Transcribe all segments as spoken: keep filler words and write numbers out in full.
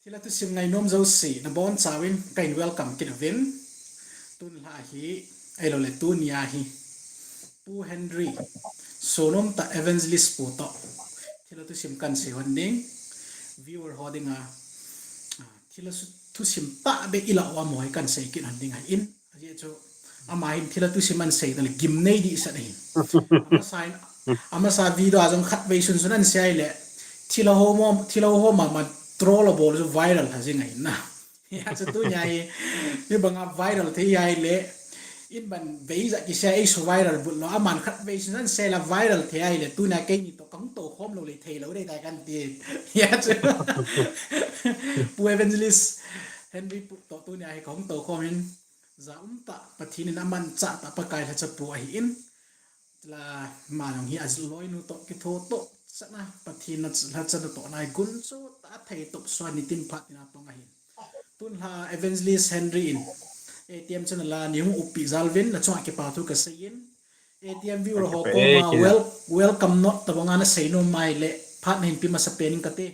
Thilha thusim ngainom jouse, nabonchauvin kahin welcome kit uvin. Tun lha hi, ahilou le tunia hi, Pu Henry, sonom tah Evangelist Pu toh thilha thusim kahin sei hon ding, viewer ho dinga, ah, thilha su-, thusim tahbeh ilah uva mo hi kahin sei kit hon ding ahin. Ajeh chu, ama hin thilha thusim ahin sei tale gimnei dehset ahin. Amasa in, amasa video a jong khatvei sunsun ahin sei ahile, thilha ho mo, thilha ho mama troll abol chu viral lha jing ahin na. Hijeh chun tunia hi, mi banga viral thei ahile, in ban vei ijat kisei a eisu viral but lou, aman khatvei sunsun ahin sei la viral thei ahile, tunia keini toh kahung toukhom lou le theilou ding ahitai kahin ti. Hijeh chun, Pu Evangelist Henry Pu toh tunia hi kahung toukhom in, ja umtah Pathen in amanchah tah Pakai lhacha pu ahin, la, ama jong hi aloinu toh kitho toh chana, Pathen lhacha natohna hi gunchu tah a theitop suan nitin phat tina pang ahin. Tun lha Evangelist Henry in, A T M channel a neihung upi jal uvin, nachunga kipa thu kasei in, A T M viewer ho koma wel-, welcome note tobanga nasei nom ahile, phat nahin pe masapen ing kate.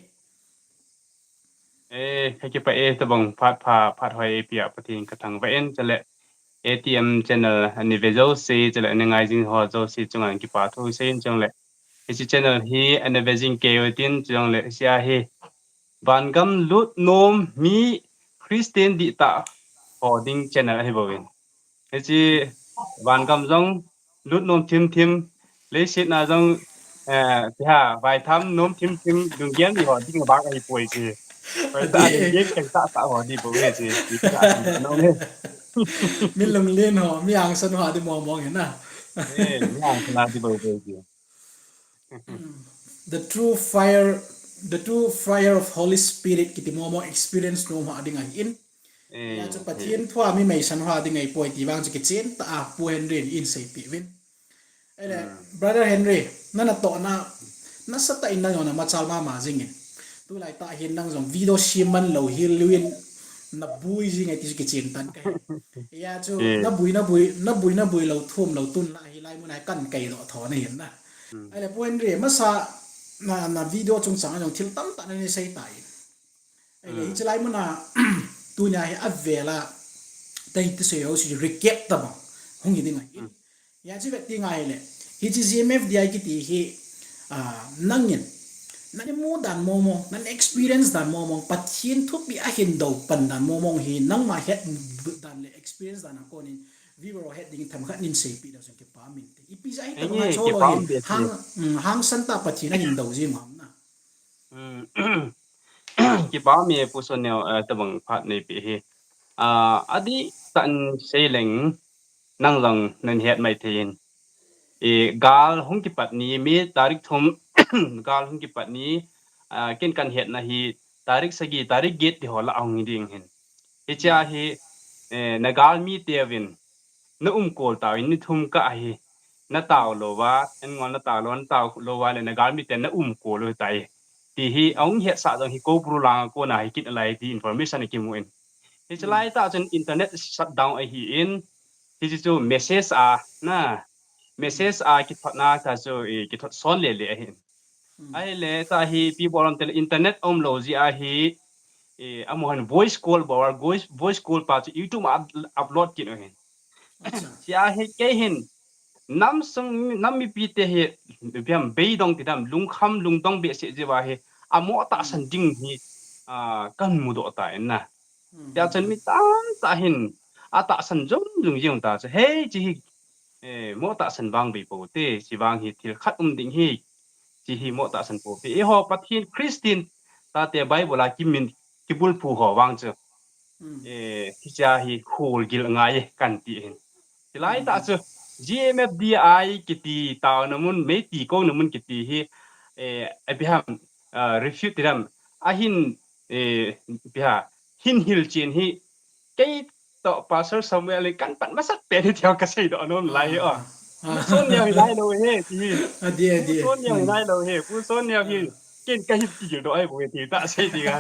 Eh, kakipah e, tobang phat pha, phat hoi eipea Pathen kathangvah in, chule A T M channel ana ve jouse, chule ana ngai jing ho jouse chunga kipa thu sei in, chule hiche channel hi ana ve jing kei utin, chule hichea hi vangam lut nom mi Christian dihtah ho ding channel ahi bouvin. Hiche vangam jong lut nom thim thim, leiset na jong, eh, tia, vaitham nom thim thim, lunggel nei ho ding bang ahipoi hiche. Vaitham lunggel kaitah tah ho ding bou hiche. Hiche ka nom e. Mi lunglen ho, mi angsan ho ding mong mong hi na. Eh, mi angsan a ding bou bou hiche. The true fire, the true fire of Holy Spirit kiti mong mong experience nom ho ding ahin. Eh, hijeh chun Pathen thu a mi meisan ho ding ahipoi ti vang chu kichen tah a Pu Henry in eiseipeh uvin. Ahile, Brother Henry, na natohna, nasatah in nang jong namachal mama jingin. Tulai tah hin nang jong video sem man lou hel uvin nabui jing e ti chu kichen tah in kahe. Hijeh chun, nabui, nabui, nabui, nabui lou thum lou tun la hilai mun a hi kahin kaidoh tho nahin na. Ahile, Pu Henry, masa na, na video chungchang a jong thil tamtah nana sei tai. Ahile, hiche lai mun a, tunia hi avel a, tahite sei ho chu recap tobang hung hi ding ahi. Hijeh chun vet ding ahile, hiche G M F D I kiti hi, ah, nangin, nana mu dan mong mong, nana experience dan mong mong, Pathen thupeh ahin dou pan dan mong mong hi, nangma het dan le experience dan a konin, viewer ho het dingin themkhat nin seipeh ding chun kipa um inte. Ipi jeh a hitobang a chol ho hin, hang, hangsan tah Pathen ahin dou jing u ham na. Kipa um e Pu Sonneo, eh, tobang phat neipeh hi. Ah, adihtah in sei leng nang jong nahet mai thei in. Eh, gal hung kipat ni, May tarik thum, gal hung kipat ni, ah, ken kahin hetna hi tarik sagi, tarik get ti ho lah a hung hi ding ahin. Hichea hi, eh, nagalmi teuvin, naumkol tauvin, ni thum kah hi, natao louva, an ngol natao lou, natao louva le nagalmi ten naumkol u tai. Ti hi, ahung hetsah jong hi Koubru lang a kona hi kit nalai ti information akimun. Hiche lai tah chun internet shutdown ahin, hiche chu message a, na, message a kithotna tah chu, eh, kithot son lele ahin. Ahile tah hi ipi bol ham tile internet aum lou jeh a hi, eh, amaho hin voice call bol, voice, voice call pa chu YouTube a up-, upload kit u ahin. Hichea hi kei hin, nam sung, nam mipite hi, ipi ham, beidong ti dam, lungkham, lungdong behseh jeh uva hi, amoh tahsan ding hi, ah, kahin mudoh tan na. Hijeh chun mi tamtah hin, atahsan jung jung jing ta chu, hiche hi, eh, moh tahsan vang bei pou te, hiche vang hi thil khat um ding hi, hiche hi moh tahsan pou te. Eiho Pathen Christian tate Bible a kimin, kibulphu ho vang chu. Eh, hichea hi kholgil ngai e kahin ti ahin. Hilai tah chu G M F D I kiti taona mun, Meitei kouna mun kiti hi, eh, ipi ham, ah, refute ti dam. Ahin, eh, ipi ham, hin hilchen hi, kei toh Pastor Samuel in kahin pan masat pen hi tia kasei doh nom lai hi, ah. Pu Sonneo hilai lou hi, ti hi. Adi, adi. Pu Sonneo hilai lou hi, Pu Sonneo hi. Ken kahin tildoh ahi bou hi ti tah sei ding a.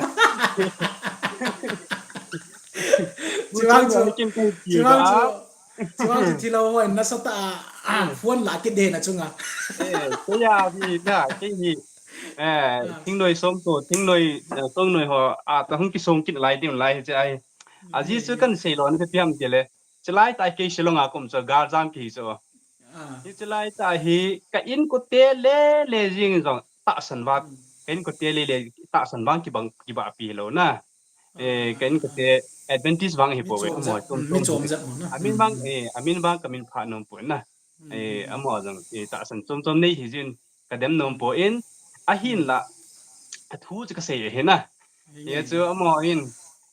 Pu Sonneo hi ken kahin tildoh a. Chuvang chu thilha ho in nasatah a, ah, phone la kit ding na chunga. Eh, kei a hi na, kei hi. Eh, thingnoi som to, thingnoi, eh, songnoi ho, a ta hung kisong kit lai ding lai hi che ai. Ajeh chu kan sei lou na ka piam ti le. Chulai tai kei Shillong a ka um chu, galjam kei chu. Hi chulai tai hi, ka inkote le, le jing jong, tahsan vang. Ka inkote le, le, tahsan vang kibang, kibahpi lou na. Eh, ka inkote Adventist vang hi pou ve, amaho chom chom hi. Amin vang, eh, amin vang ka min pha nom poi na. Eh, amaho jong, eh, tahsan chom chom nei hi jin ka dem nom poi. Ahinla, athu chu ka sei ahi na. Hia chu amaho in,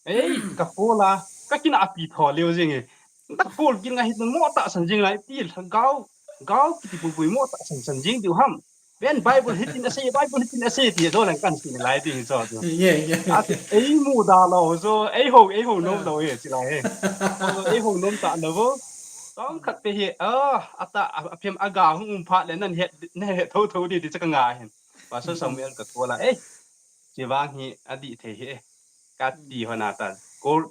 ei, ka call a, ka kina api tho leo jing e. Na call kit ngai hi mo tahsan jing lai ti lhagao, gao kiti pui pui mo tahsan san jing diu ham. Ven Bible hitin asei, Bible hitin asei ti jo lang kan sei lai ti hi chu. Ei mu da lou chu, ei ho, ei ho nom lou e, chi lai he. Ei ho nom ta lou. Tong khat te hi, a, ata, a, a phiam aga hung um phat le nan het, nan het tho tho di ti chu ka ngai hin. Pastor Samuel ka call a, eh, chi vang hi adih thei hi, eh. Ka ti ho na ta. Call,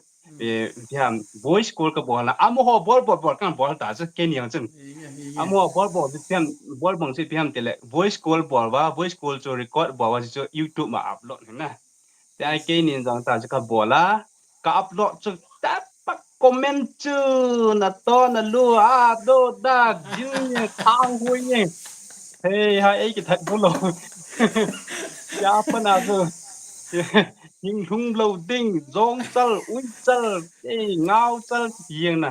eh, phiam, voice call ka bol na. Amaho bol, bol, bol, kan bol ta chu, kei ni ang chun. Amaho bol, bol, phiam, bol bang chu phiam ti le. Voice call bol va, voice call chu record bol va chu YouTube ma upload na. Te ai kei nin jong ta chu ka bol a, ka upload chu tapa comment chu na to na lu a do da jing ye thang hui ye. Hei ha ei ki that bu lo. Ya pa na chu. Hing lhung lo ding, jong chal, ui chal, ei ngau chal, yeng na.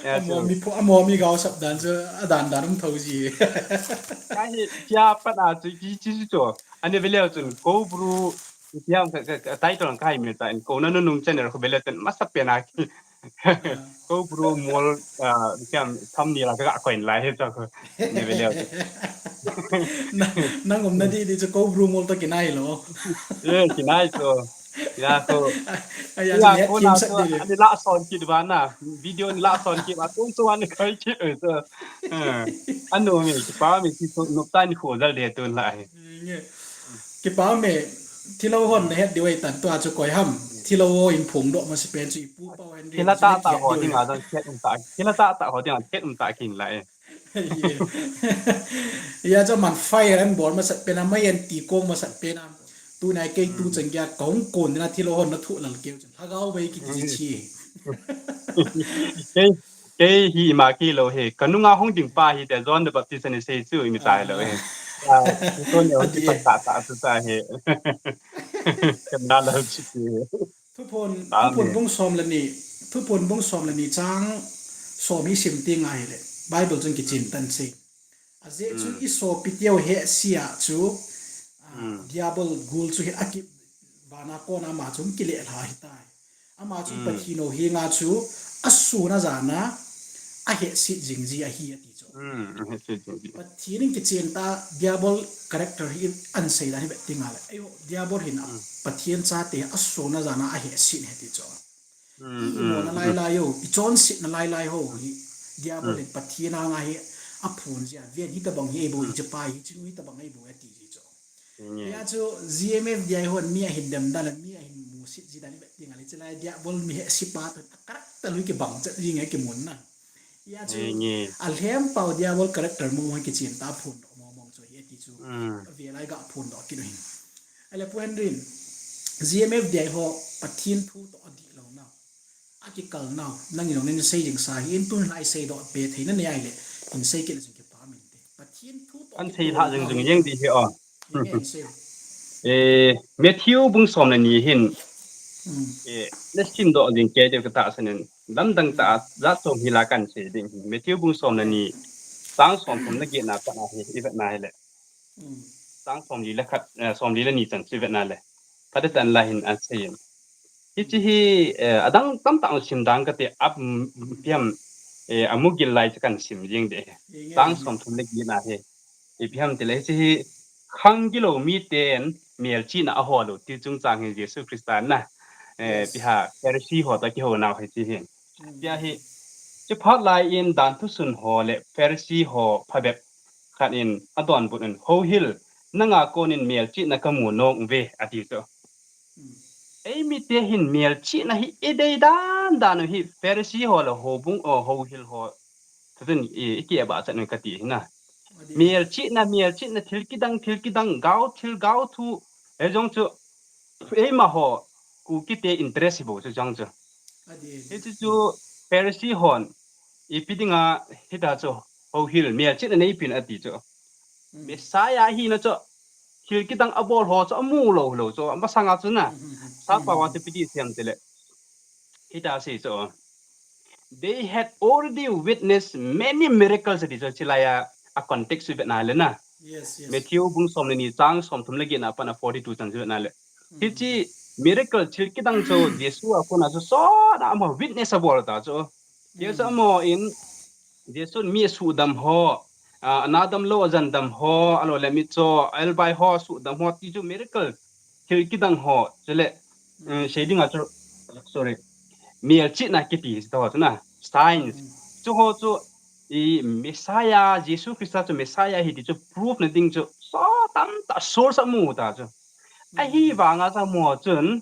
Amo mi phu, amo mi gao sap dan chu, a dan dan um tho ji. Ka hi, kia pat a chu, ki chi chu chu. Ani ve leo chun, ko bru, kiam ka, ka, ka title ka hi mi ta, in ko na nunung channel ko ve leo chun, masa pen a ki. Ko bru mol, ah, kiam thumbnail a ka, ka ko in lai he chu ko. Ani ve leo chun. Na, nang um na di, di chu ko bru mol to kinai lo. Eh, kinai chu. Ya ko. Aya, ya ko na so, ani la son kit ba na. Video ni la son kit ba. Tung so ani kai kit oi so. Anu mi, kipa mi ki so no tan ko dal de tun la. Kipa mi, thilo hon na het di wai tan tua chu koi ham. Thilo ho in phung do ma si pen chu ipu pa hen. Thila ta ta ho ding a dang chet um ta. Thila ta ta ho ding a chet um ta kin la e. Aya, chu man fire an bol masat pen a, mai an ti kong masat pen a. Tunai kei tu chang kia kong kon na thilo hon na thu lal keu chun. Lhagao vei ki ti chi. Kei, kei hi ma ki lo he. Ka nunga hung ding pa hi te John the Baptist ni sei chu i mi tai lo he. Ah, ko ne hung ti ta ta tu ta he. Kan na lo chi ti. Thuphon, Thuphon bung som le ni, Thuphon bung som le ni chang som hi sim ti ngai le, Bible chun kichin tan si. Ajeh chu i sopi teu he sia chu, ah, Diabol gul chu he aki vana kona ama chu kile lha hi tai. Ama chu Pathen o hi nga chu a suna jana a he sit jing ji ahi ati chu. Pathen in kichen ta Diabol character hi an sei dan hi vet ti ngai le. Ayo, Diabol hin a Pathen chate a sona jana a he sin he ti chu. I mo na lai lai ho, i chon sit na lai lai ho hi. Diabol hin Pathen a nga hi a phun jia. Ven hi tabang hi ei bo hi chepa hi, chinu hi tabang ei bo ati ji chu. Nia chu G M F D I hon mi a hin dem dan, mi a hin mu sit ji dan i vet ti ngai le, chulai Diabol mi he sipa ta character lui kibang chat ji ngai kimun na. Nia chu a lhem pau Diabol character mo mo kichen ta phun do mo mo chu hi ti chu. Ve lai ga phun do ki do hin. Ale Pu Henry in, G M F D I ho Pathen thu to adi lo na. A kikal nau, nang in ong nin sei jing sa hi in tun lai sei do pe thei na nei ai le, in sei kit le jing kipa min te. Pathen thu to an sei lha jing jing jeng di hi o. Eh, Matthew bung som le ni hin. Eh, na sim do jing ke te ka ta sanin. Lamdang ta, jat som hi la kan sei ding hi. Matthew bung som le ni. Chang som thum le get na ta na hi, i vet na hi le. Chang som li le khat, eh, som li le ni chan chu i vet na le. Phat tan la hin an sei in. Hichi hi, eh, adang tamtah sim dang kate ap, mm, piam, eh, amu gil lai chu kan sim jing de. Tang som thum le get na hi. Ipi ham ti le hichi hi khang gilo miten melchihna a ho lo ti chungchang hi Jesu Christa na. Eh, pi ha Pharisee ho ta kiho nau hichi hi. Tia hi, chi phat lai in dan thusun ho le Pharisee ho phabep khat in adonbut in, "Hohil, nanga konin melchihna kamu nom uve," ati chu. Ei mite hin melchihna hi idei dan dan u hi Pharisee ho le houbung o hohil ho. Thutun i, i kiabah chan u kati hi na. Melchihna, melchihna, thil kidang, thil kidang, gao thil, gao thu, hijong chu, eima ho, Kukite interest hi bou chu jong chu. Hichu chu, Pharisee hon, ipi dinga, hita chu, houhil, melchihna neipin ati chu. Messiah hina chu, thil kidang abol ho chu, amu lou lou chu, amasanga chu na. Sapa wa chu ipi ti siam tile. Hita sei chu. They had already witnessed many miracles, ati chu, chilaiya, a context chu vetna le na. Matthew bung som le ni chang som thum le get na a pat a forty-two chan chu vetna le. Hiche miracle thil kidang chu Jesu a kona chu sot a ama witness abol ta chu. Hiche chu amaho in Jesu in mi asuhdam ho, a, ana damlou ajan dam ho, ahilou le mitcho, elbai ho asuhdam ho, ti chu miracle thil kidang ho, chule, um, sei dinga chu, sorry, melchihna kiti ho chu na, signs. Chu ho chu, i Messiah, Jesu Christa chu Messiah ahi ti chu proof na ding chu, sot tamtah source amu ta chu. Ahivanga chu amaho chun,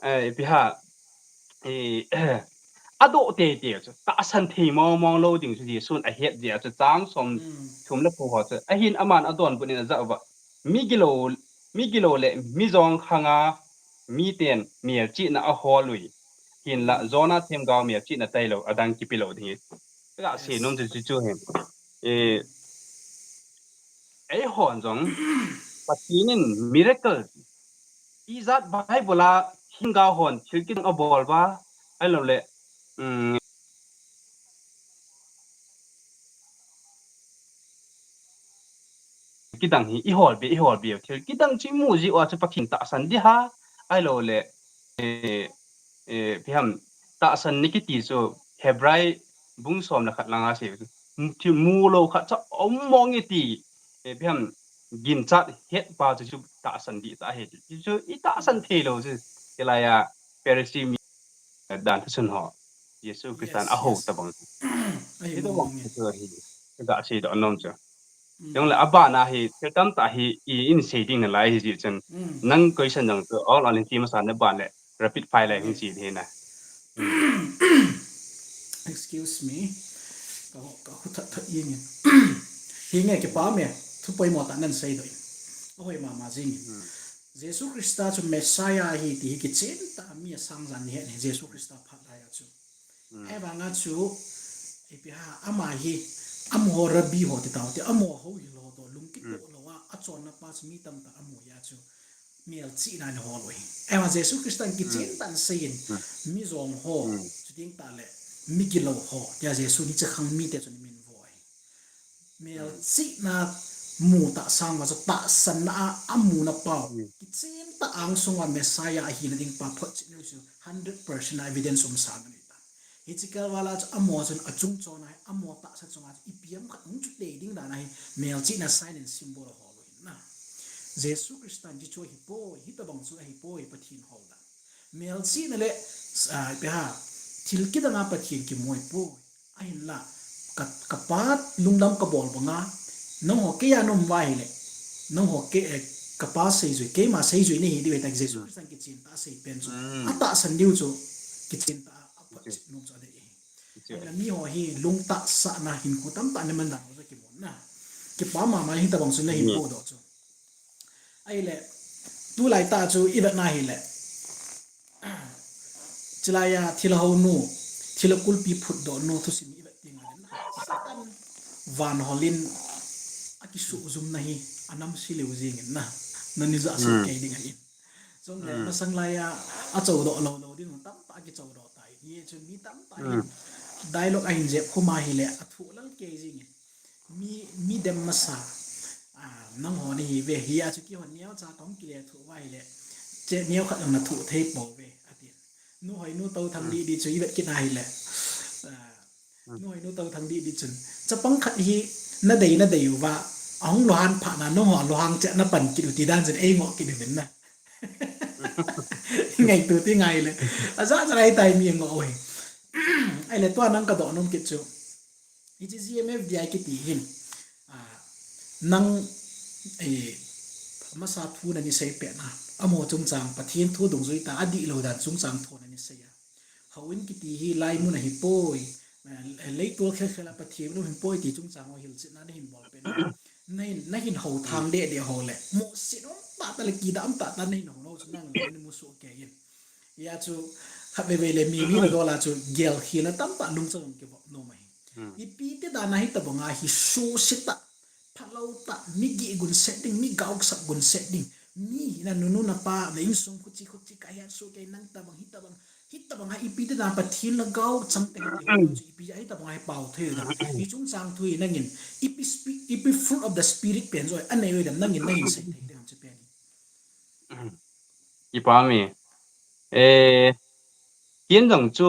eh, ipi ham, eh, adoh teitei chu, tahsan thei mong mong lou ding chu Jesun ahet jeh a chu chang som thum le ko ho chu. Ahin aman adonbut in ajah uva. Mi gilou, mi gilou le mi jong khanga miten melchihna ahol uvin. Hinla, Jonah themgao melchihna tailou, adang kipe lou ding ahi. Ka sei nom chu chu chu hi. Eh, eihon jong, Pathen in miracle, ijat Bible a themgao hon thil kidang abol uva, ahilou le, um, kidang hi ihol be, ihol be, thil kidang chu imu jeh uva chu Pathen tahsan ding ham, ahilou le, eh, eh, ipi ham, tahsan ni kiti chu Hebrai bung som le khat langa sei chu. Thil mulou khat chu aum mong e ti, eh, ipi ham, ginchat hetpa chu, chu tahsan ding tah ahi ti. Chu itahsan theilou chu, hilaiya Pharisee mi, eh, danthu chun ho, Jesu Christan ahou tabang chu. Ahibang chu hi, ka sei doh nom chu. Jongle abana hi, thil tamtah hi, i, in sei ding nalai ahi jeh chun. Nang question jong chu, all, all in ti masa na ban le, rapid fire le hin sei ding na. Excuse me. Ka, ka khu that that jeng in. Hinge kipa me, thu poimo tah nan seidoh in. Ahoi mama jeng in. Jesu Christa chu Messiah ahi ti hi kichen tah a mi asang jan ni het ni Jesu Christa phat laiya chu. Ahivanga chu, ipi ham, ama hi, amaho rabbi ho ti tau te, amaho houhil ho toh, lungkit doh lou a, achonna pa chu mi tamtah amu jeh a chu, melchihna ahol u ahi. Ahivang Jesu Christan kichen tah in asei in, mi jong ho, chuteng tah le, mi gilou ho, tia Jesun hiche khang mite chun amin vo ahi. Melchihna mu tah sang uva chu tahsanna a, amuna pau. Kichen tah angsunga Messiah ahina ding pa photchet u chu hundred percent a evidence um sang ahi ta. Hiche kal val a chu amaho chun achung chon a hi, amaho tahsa chunga chu ipi ham khat hung chu tei ding dan a hi, melchihna sign and symbol ahol u ahi na. Jesu Christan hichu ahipoi, hitobang chu ahipoi, Pathen hol dan. Melchihna le, ah, ipi ham, thil kidang a Pathen kimu ahipoi. Ahinla, ka, ka Pa lungdam ka bol banga, nangho keiya na um uva ahile, nangho kei, eh, ka Pa seijui, keima seijui nahi diu ahi ta, Jesu Christan kichen tah a asei pen chu. Atahsan diu chu, kichen tah a, aphotchet nom chu adei ahi. Ahinla miho hi lungtahsahna hinkho tamtah ana man dan ho chu kimu na. Kipa mama hitobang chu nahin podoh chu. Ahile, tulai tah chu ivet na hile. Chulaiya thilha hounu, thilha kulpi phutdoh nu thusim ivet teng ahile. Satan van holin akisuhjumna hi anamse lheh jeng in na. Nani jah sut kei ding ahi. Chule masang laiya achoudoh lou lou ding tamtah akichoudoh tai. Hiche chu mi tamtah hin dialogue ahin jep khum ahile athu lal kei jeng in. Mi, mi dem masa, ah, nangho nahiuve, hia chu kihon neocha kahung kile thuh uva ahile, che neo khat jong nathuh thei pouve, ati. Nu Hoinu Touthang Didi chu ivet kit na hile, ah, Nu Hoinu Touthang Didi chun, chapang khat hi nadei, nadei uva, ahung lunghang phat na, nangho lunghang cheh napan kit u ti dan chun eingoh kit uvin na. Ngaito ti ngai le. Ajat jat ahitai mi ngoh u hi. Ahile tua nang kadoh nom kit chu. Hiche G M F D I kiti hin, ah, nang, eh, masa thu nani seipeh na, amaho chungchang, Pathen thu dungjuitah a adihlou dan chungchang thu nani sei a. Houin kiti hi laimun ahipoi, Leitol khel khel a Pathen u hin poi ti chungchang ho hilchetna nahin bol pen. Nahin, nahin hou thang deh deh ho le. Mohset um tah tah le kidam tah tah nahin hou nau chu nang le namu soh kei in. Hia chu khat veve le mi mi na dola chu gel khel a tamtah lungchang kivop nom ahi. Ipi ti dan a hitabang a hi suhset tah, phalou tah, mi gih gunset ding, mi gaosap gunset ding. Mi hina nunu napa, na insung khuchi khuchi kahet soh kei nang tabang hitabang. Hitabang a ipi ti dan Pathen lhagao chang te hati chu ipi a hitabang a hi pao thei da. Hi chungchang thu hi nangin ipi spi-, ipi fruit of the spirit pen joi anei oi dam nangin nahin sei thei dam chu pen. Kipah mi. Eh, kin jong chu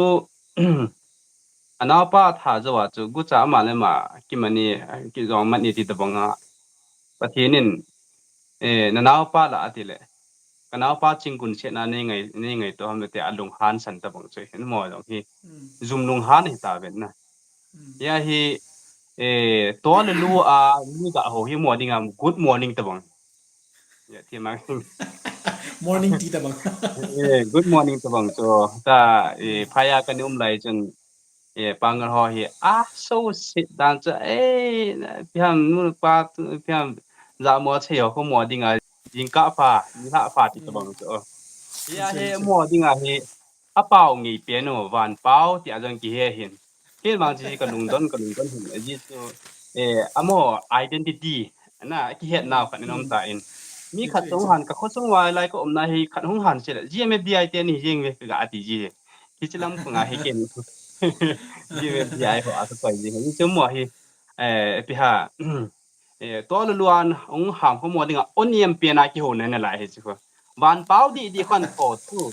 anaopa tha jou a chu gucha ama le ama kimani kijong mani ti tabang a. Pathen in, eh, nanaopa la ati le. Kanaopa chingkun sena nei ngai, nei ngaito ham le ti a lunghan san tabang chu hin mo jong hi. Jum lunghan hi ta ven na. Hia hi, eh, to le lu a mi ga ho hi mo ding am good morning tabang. Ya, ti mang. Morning tea tabang. Eh, good morning tabang chu. Ta, eh, phaya kani um lai chun, eh, pangal ho hi, ah, so sit dan chu, eh, piam nu pa, piam ja mo che ho ko mo ding a, jingkah pha, nilhah pha ti tabang chu. Hia hi mo ding a hi, apao ngei pen u, van pao ti a jong kihe hin. Hin mang chi ka lungdon, ka lungdon hin. Ajeh chu, eh, amo identity, na, kihet nau khat in um ta in. Mi khat chung han, ka kho chung vai lai ka um na hi khat hung han se le. G M F D I te ni jing ve ka ati ji. Hichi lam ko nga hi ken. G M F D I ho a ka koi ji. Ni chu mo hi, eh, pi ha. Eh, to lu luan, ung ham ko mo ding a, on yem pen a ki ho na na lai hi chu ko. Van pao di di khan ko chu.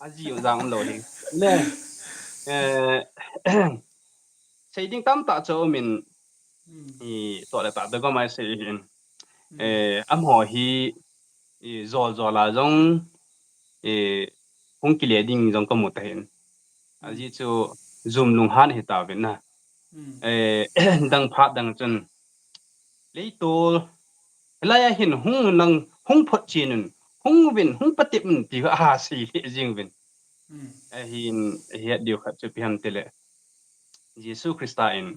A ji u jang um lo hi. Le, eh, sei ding tam tah chu min, i to le ta de ko mai sei hin. Eh, am ho hi, i jol jol a jong, i hung kile ding jong ka mu ta hin. Ajeh chu jum lunghan hi ta ven na. Eh, dang phat dang chun. Leitol, hilai a hin hung nang, hung phot chin un, hung vin, hung patep un ti a sei le jing vin. Ahin, ahet diu khat chu pi ham ti le. Jesu Christa in,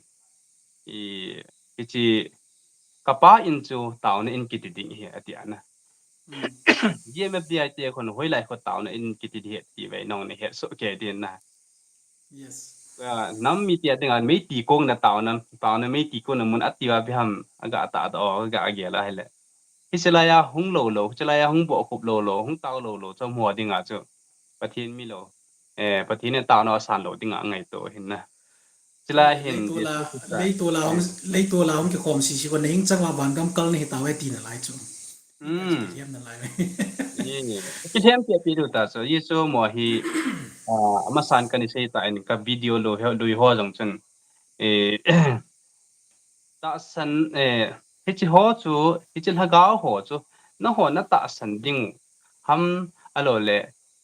i, hichi, ka pa in chu taona in kiti ding hi ati ana. G M F D I te khon hoilai kho taona in kiti di het ti ve nong ne het so ke din na. Nam mi ti a ding a mei ti kong na taona, taona mei ti kong na mun ati va bi ham aga ta do aga agel a hele. Hichi lai a hung lo lo, hichi lai a hung bo khup lo lo, hung tao lo lo, chu mo ding a chu. Pathen mi lo. Eh, Pathen in taona san lo ding a ngaito hin na. Chulai hin leitol a, leitol a hung, leitol a hung kikhom sisi ko na hing chang a van gam kal na hi tao e ti na lai chu. Kilhem na lai. Kilhem ti pi lu ta chu. Jesu mo hi, ah, amasan kani sei ta in ka video lo he, lui ho jong chun. Eh, tahsan, eh, hichi ho chu, hichi lhagao ho chu, na ho na tahsan ding u, ham a lo le,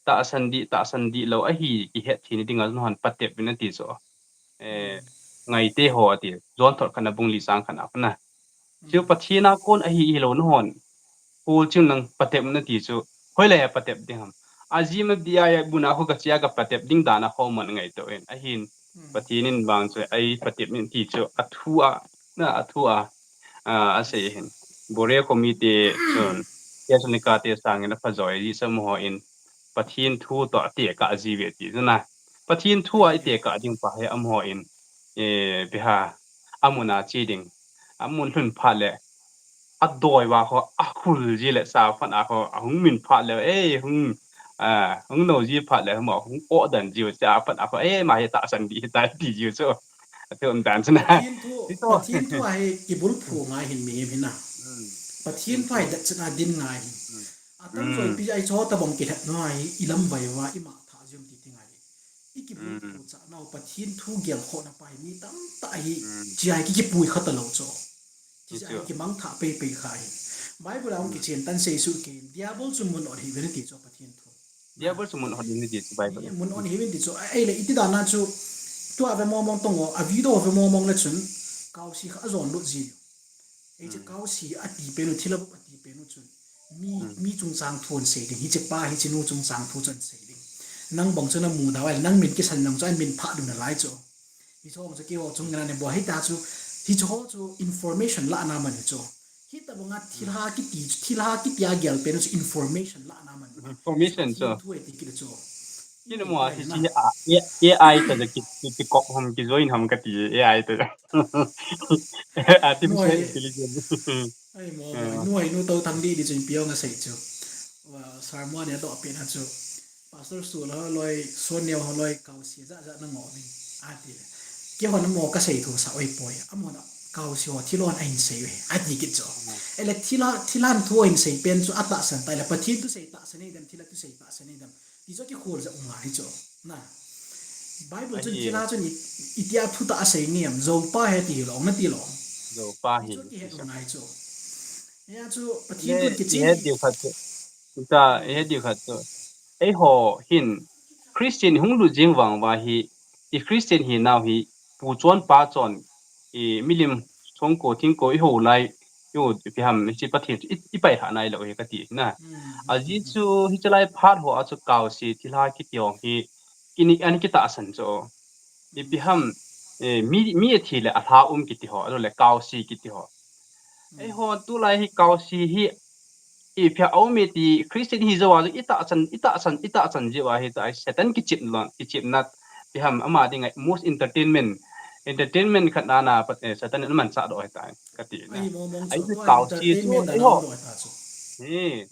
tahsan di, tahsan di lo ahi, kihet thei na ding a, na hon patep in ati chu. Eh, ngaite ho ati, John thot khat na bung li chang khat na, na. Chu Pathen a kon ahi hi lo na hon, Paul chun nang patep na ti chu, hoilai a patep ding ham. A G M F D I a buna ho ka chia ka patep ding dan a ho man ngaito in. Ahin, Pathen in bang chu, ai patep ni ti chu, a thu a, na a thu a, a, a sei hin. Bore committee chun, Thessalonica te sangin a pha joi ji sam ho in, Pathen thu to a te ka ji ve ti chu na. Pathen thu a i te ka ding pa he am ho in, eh, biha, amun a chi ding. Amun lhun phat le, a doi va ho, a khul ji le sa phat a ho, a hung min phat le, eh, hung, ah, hung no ji phat le, mo hung o dan ji cha phat a ho, eh, ma he tahsan di ta ti ji chu. A te um dan chu na. Pathen thu, Pathen thu a he i bul phu ngai hin mi hin na. Pathen thu a he dat chana din ngai hin. A tam joi pi ai cho ta bang ki lhat no a he i lam vai va i ma tha jum ti ti ngai. I kibulphu cha nau Pathen thu gelkhohna pa hi mi tamtah hi, chia hi ki, kipui kha talou chu. Chia hi kimang tha peipei kha hi. Bible a hung kichen tan sei su ke, Diabol chu mun ot hi ve na ti chu Pathen thu. Diabol chu mun ot hi ve na ti chu Bible. Mun ot hi ve na ti chu, a, ei le iti dan a chu, tua ve mong mong tong o, a video ve mong mong le chun, kau si kha a jon lut ji. Ei chu kau si a ti pen u, thilha buk a ti pen u chun. Mi, mi chungchang thu an sei ding, hiche pa, hiche nu chungchang thu chu an sei ding. Nang bang chu na mu dau a, nang min kisan nang chu an min pha dun a lai chu. Hicho chu keiho chung ngen a nei bol, hita chu, hicho chu information lahna aman chu. Hitabanga thilha kiti chu, thilha kiti a gel pen chu information lahna aman. Information chu. Pathen thu ahi ti kit chu. Kina mo a, hichi hi a, A I ta ja ki, ki, kikop ham, kijoin ham kati, A I ta ja. Artificial intelligence. Ai mo, mo, nu ai nu to thang di di chun piong a sei chu. Wa, sermon a doh pen a chu. Pastor Sul holoi, Soneo holoi, kaosi ja ja na ngol in. Ati le. Keiho na mo kasei thu sa oi poi. Amona kaosi ho thilha ahin sei ve. Ati kit chu. Ele thilha, thilha thu ahin sei pen chu atahsan tai le. Pathen thusei tahsan nei dem, thilha thusei tahsan nei dem. Ti chu kikhol ja u ngai chu. Na. Bible chun thilha chun i, itia thu tah asei nge em. Zopa he ti lo, na ti lo. Zopa hi. Ti chu kihet u ngai chu. Hia chu Pathen thun kichen. He diu khat chu. Ta, he diu khat chu. Eiho hin Christian hung lut jing vang uva hi, i Christian hi nau hi, pu chon pa chon, i milim songko thingko i ho lai, i ho ipi ham, hichi Pathen chu i, i pailhah nai lou hi kati na. Ajeh chu hichi lai phat ho a chu kaosi thilha kiti ho hi, kini, ani kitahsan chu. Ipi ham, eh, mi, mi athi le alha um kiti ho, alou le kaosi kiti ho. Eiho tulai hi kaosi hi, ipi ham aum e ti Christian hi jou a, itahsan, itahsan, itahsan jeh uva hi ta Satan kichep lon, kichepna, ipi ham ama dinga most entertainment, entertainment khat na na, eh, Satan in amanchah doh ahi tai, kati na. Ai, mo, mo, ai, chu, chu kaosi chu, entertainment na eiho. Doh ahi ta chu. Hi.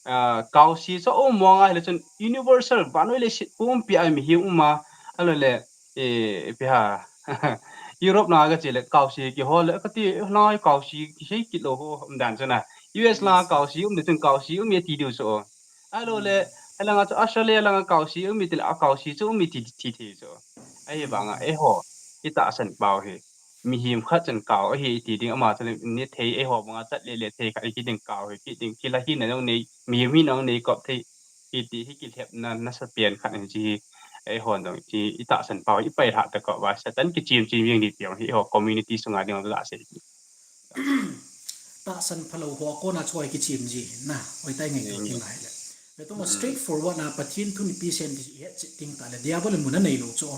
Ah, kaosi chu aum mong ahile chun universal, vannoi leiset pumpi a mihem um a, alou le, eh, ipi ham, Europe na kache le kaosi kihol le kati, lai kaosi kisei kit lou ho, um dan chu na. U S la kaosi um le chun kaosi um e ti diu chu. Alou le, alanga chu Australia langa kaosi um e ti le, a kaosi chu um e ti, ti thei chu. Ahivanga, eiho, itahsan pau hi. Mihem khat chun kao ahi ti ding ama chun ni thei eiho banga chat le le thei khat hi ding kao hi, ti ding thilha hina jong nei, mihem hina jong nei kop thei, hiti hi kilhepna nasa pen khat hi chi hi, eiho jong chi itahsan pau hi, i pailhah ta kop uva, Satan kichem chem jing ni ti jong hi eiho community sunga ding jong la sei. Tahsan phalou ho a kona chu kichem ji na, hoitai ngaito ti ngai le. Ve tong a straight forward na Pathen thun ipi sem ti het chet ding ta le, Diabol in mun anei lou chu.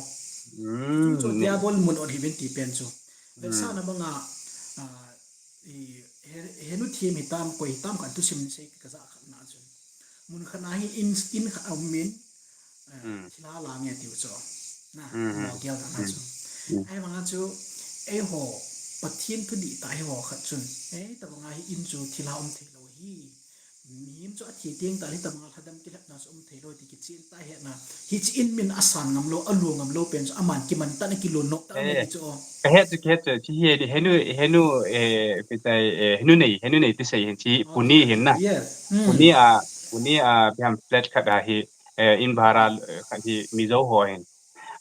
Chu Diabol mun ot hi ven ti pen chu. Ve sa na banga, ah, i, he, henu thim hitam, koi hitam khat thusim sei ka ja khat na chu. Mun khat na hi in, in khat a um in, eh, thilha la nge tiu chu. Na, mo gel da na chu. Ahivanga chu, eiho, Pathen thudih ta eiho khat chun. Eh, tabanga hi in chu thilha um thei lou hi. Mihem chu athi teng tah le hitabanga lhadam kilhepna chu um thei lou ti kichen tah hetna. Hichi in min asan ngam lou, alu ngam lou pen chu aman kiman tah na kilun nok tah na ti chu. Kahet chu, kahet chu, chi hi di, henu, henu, eh, ipi tai, eh, henu nei, henu nei ti sei hin chi, Pune hin na. Pune a, Pune a, ipi ham flat khat a hi, eh, in bhara, eh, khat hi Mizo ho hin.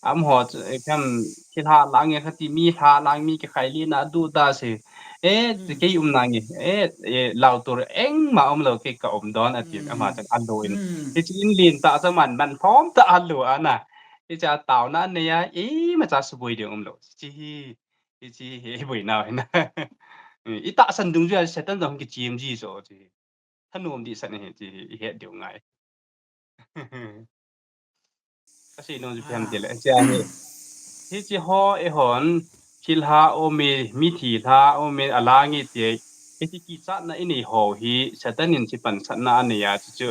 Amaho chu, eh, ipi ham, thilha lang e kati, mi lha lang mi kikhai lina duda se. Eh, ti kei um na nge. Eh, eh, lau tur engma um lou kei ka um don ati, ama chun alu in. Hichi in lin tah chu man, man thom tah alu ana. Hicha taona nei a, imacha suboi ding um lou. Chi hi, hichi hi, hi boi nau hin. Itahsan dungjuia Satan jong kichem ji so chi. Thanom dehset ahi ti hi ihet diu ngai. Kasei nom chu ipi ham tile, hiche hi, hiche ho eihon, thilha um e, mithi lha um e, alang e ti, hiche kichatna inei ho hi, Satan in chu pansatna anei a, chu chu,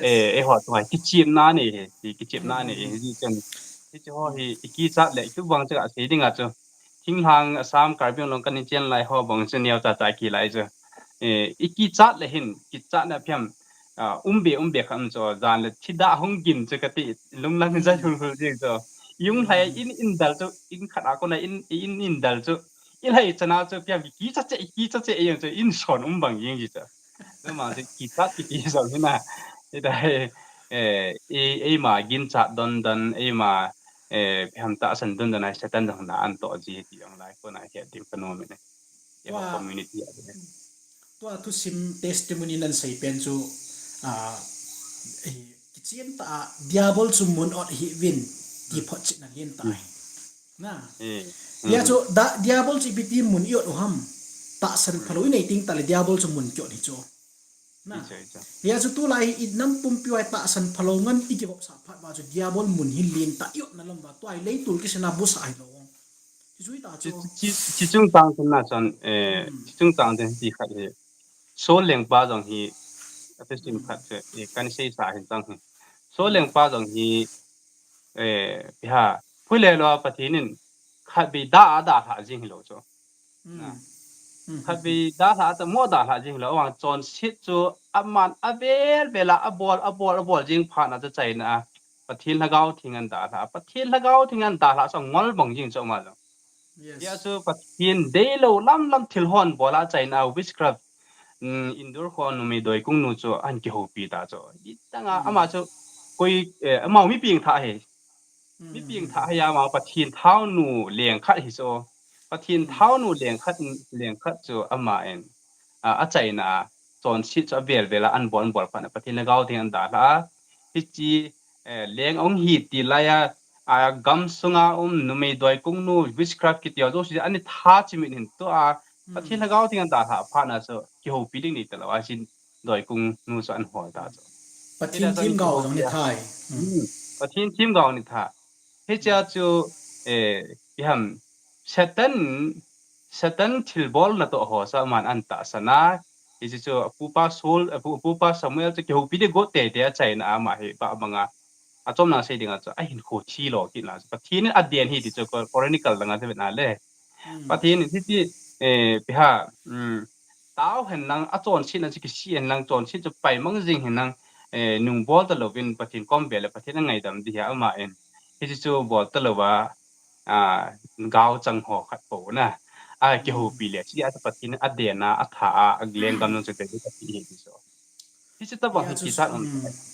eh, eiho chunga kichepna anei hi, ti kichepna anei hi, hichun, hiche ho hi, ikichat le, itobang chu asei dinga chu, thinglhang Assam, Karbi Anglong kahin chen lai ho bang chu neocha cha kilai chu. Eh, ikichat le hin, kichatna phiam, ah, umbe, umbe khat um chu, jan le thida hung gin chu kati, lunglang jai hul hul jing chu. Yung lai in, in dal chu, in khat a kona in, in, in dal chu. Ilai chana chu phiam, kicha che, kicha che, iyang chu, in son um bang jing ji chu. Ama chu kichat kiti jong hina. Hita, eh, ei, eima ginchat don don, eima, eh, ipi ham tahsan don don a Satan jong na anto ji ti jong lai kona het ding kanom e. Eiho community a. Tua thusim testimony nan sei pen chu, ah, eh, kichen tah a Diabol chu mun ot hih uvin ti photchetna lentah ahi. Na. Hia chu Diabol chu ipi ti mun i ot u ham. Tahsan phalou inei teng tah le Diabol chu mun kiot hi chu. Na. Hia chu tulai hi i nam pumpi uva tahsan phalou ngan i kivopsah phat uva chu Diabol mun hi lentah i otna lam uva tua hi leitol kisena busa hilou. Chi chungchang chun na chun, eh, chi chungchang chun ti khat hi. Saul lengpa jong hi, ati sim khat chu, eh, kan sei sa hin chang hi. Saul lengpa jong hi, eh, piha, phu le lo Pathen in khat bi da a da hla jing hi lo chu. Khat bi da hla ta mo da hla jing lo, vang chonset chu aman a vel vel a, a bol, a bol, a bol jing phat na chu chaina a. Pathen Lhagao Theng an da hla, Pathen Lhagao Theng an da hla, sa ngol bang jing chu ma lo. Yes. Tia chu Pathen dei lo lam lam thil hon bol a chaina a, witchcraft, um, Endor kho numei doikung nu chu an kihoupi ta chu. Itanga ama chu koi, eh, ama mi ping tha he. Mi ping tha he ama Pathen thao nu leng khat hi chu. Pathen thao nu leng khat, leng khat chu ama en. A, a chaina a, chonset chu a vel vel a an bol, an bol phat na Pathen Lhagao Theng an da hla a. Hichi, eh, leng ong hi ti lai a, a gam sunga um numei doikung nu witchcraft kiti ho chu si ani tha chi min hin tu a. Pathen Lhagao Theng an da hla phat na chu kihoupi ding ni ta lo a sin doikung nu chu an hol ta chu. Pathen themgao jong ni tha. Pathen themgao ni tha. Hichia chu, eh, iham, Satan, Satan thilbol na to ho sa man an tahsan a. Hichi chu pupa Saul, pu-, pupa Samuel chu kihoupi di got tei tei a chaina ama hi ba banga. A chom na sei dinga chu a hin kho thi lo kit na chu. Pathen a den hi ti chu Chronicle langa chu na le. Pathen hi ti, eh, piha, um, tao hen lang, a chonset na chu kisi hen lang, chonset chu pai mang jing hen lang, eh, nung bol ta lovin Pathen kom ve le Pathen a ngaidam di hi ama en. Hichi chu bol ta lova, a, gao chang ho khat po na. A, kihoupi le, chi a chu Pathen a den a, a tha a, a leng gam jong chu ve di ka ti hi ti chu. Hichi tabang hi kisa um.